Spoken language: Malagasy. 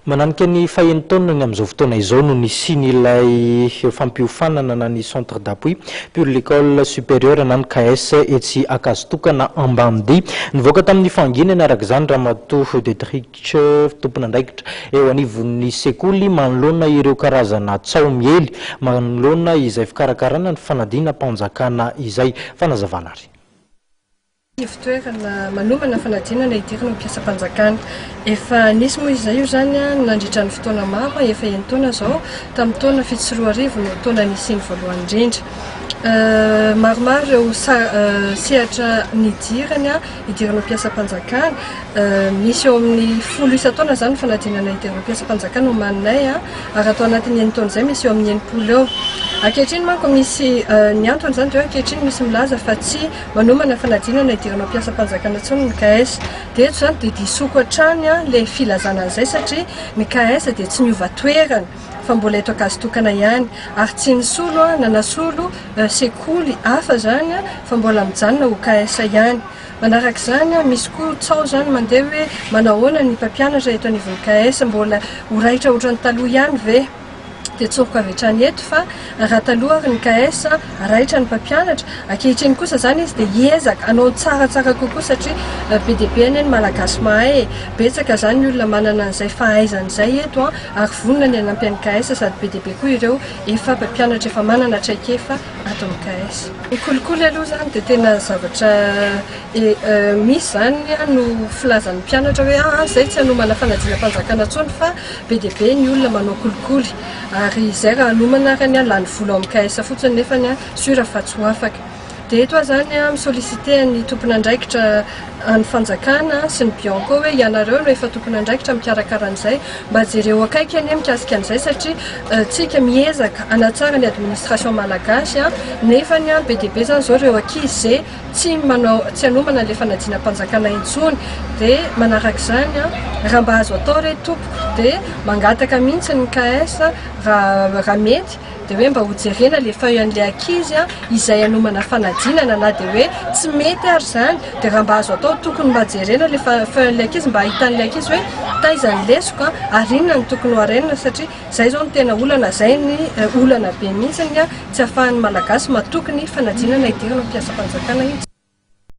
Mananika ny fahenin-taonany amin'izao fotoana izao no nisian'ilay fampiofanana na ny Centre d'appui pour l'école supérieure na ny CAES etsy Ankazotokana Ambanidia. Nivoaka tamin'ny fahanginany araka izany Ramatoa Detrich tompon'andraikitra eo anivon'ny sekoly manoloana ireo karazana tsaho miely manoloana izay fikarakarana ny fanadinam-panjakana izay. Fanazavana ary. Ivotoerana manomana fanadinana hidirana ho mpiasam-panjakana. Efa nisy moa izay io izany nandritra ny fotoana maro, efa enin-taona izao, tamin'ny taona 2007 no taona nisiany voalohany indrindra. Maromaro ireo sehatra nidirany hidirana ho mpiasam-panjakana. Misy eo amin'ny 10 isan-taona izany ny fanadinana hidirana ho mpiasam-panjakana omaninay ary ato anatin'ny enin-taona izay misy eo amin'ny 60 eo. Ankehitriny manko misy ny antony izany dia hoe ankehitriny misy milaza fa tsy Manomana fanadinana hidirana ho mpiasam-panjakana intsony ny KS. Dia eto izany dia disoako hatrany ilay filazana an'izay satria ny KS dia tsy niova toerana fa mbola eto Ankazotokana ihany ary tsy nisolo na nasolo sekoly hafa izany fa mbola mijanona ho KS ihany. Manaraka izany, misy koa tsaho izany mandeha hoe manahoana ny mpampianatra eto anivon'ny KS, mbola ho raitra ohatran'ny taloha ihany ve? Dia tsoriko avy hatrany eto fa raha taloha ary ny KS raitra ny mpampianatra, ankehitriny kosa izany izy dia hiezaka hanao ny tsaratsara kokoa satria be dia be anie ny Malagasy mahay e! Betsaka izany ny olona manana an'izay fahaizana izay eto an, ary vonona ny hanampy an'ny KS sady be dia be koa ireo efa mpampianatra efa manana traikefa ato amin'ny KS. Ny kolikoly aloha izany dia tena zavatra misy izany no filazan'ny mpianatra hoe aa izay tsy hanomana fanadinam-panjakana intsony fa be dia be ny olona manao kolikoly ary izay raha hanomana ary ny lany vola ao amin'ny KS fotsiny nefa ny sûr fa tsy ho afaka. Dia eto aho izany mi-solliciter ny tompon'andraikitra any fanjakana sy ny Bianco hoe ianareo no efa tompon'andraikitra mikarakara an'izay mba jereo akaiky anie mikasika an'izay satria tsika miezaka hanatsara ny administration malagasy nefa ny be dia be izany izao ireo ankizy izay tsy manao tsy hanomana an'ilay fanadinam-panjakana intsony dia manarak'izany raha mba azo atao re tompoko dia mangataka mihitsy ny KS raha raha mety dia hoe mba hojerena ilay feuille an'ilay ankizy izay hanomana fanadinana na dia hoe tsy mety ary izany dia raha mba azo atao tokony mba jerena ilay feuille an'ilay ankizy mba ahitan'ilay ankizy hoe taiza ny lesoka ary inona no tokony ho arenina satria Zay zao no tena olana, zay ny olana be mihitsiny tsy afahan'ny Malagasy matoky ny fanadinana hidirana ho mpiasam-panjakana intsony.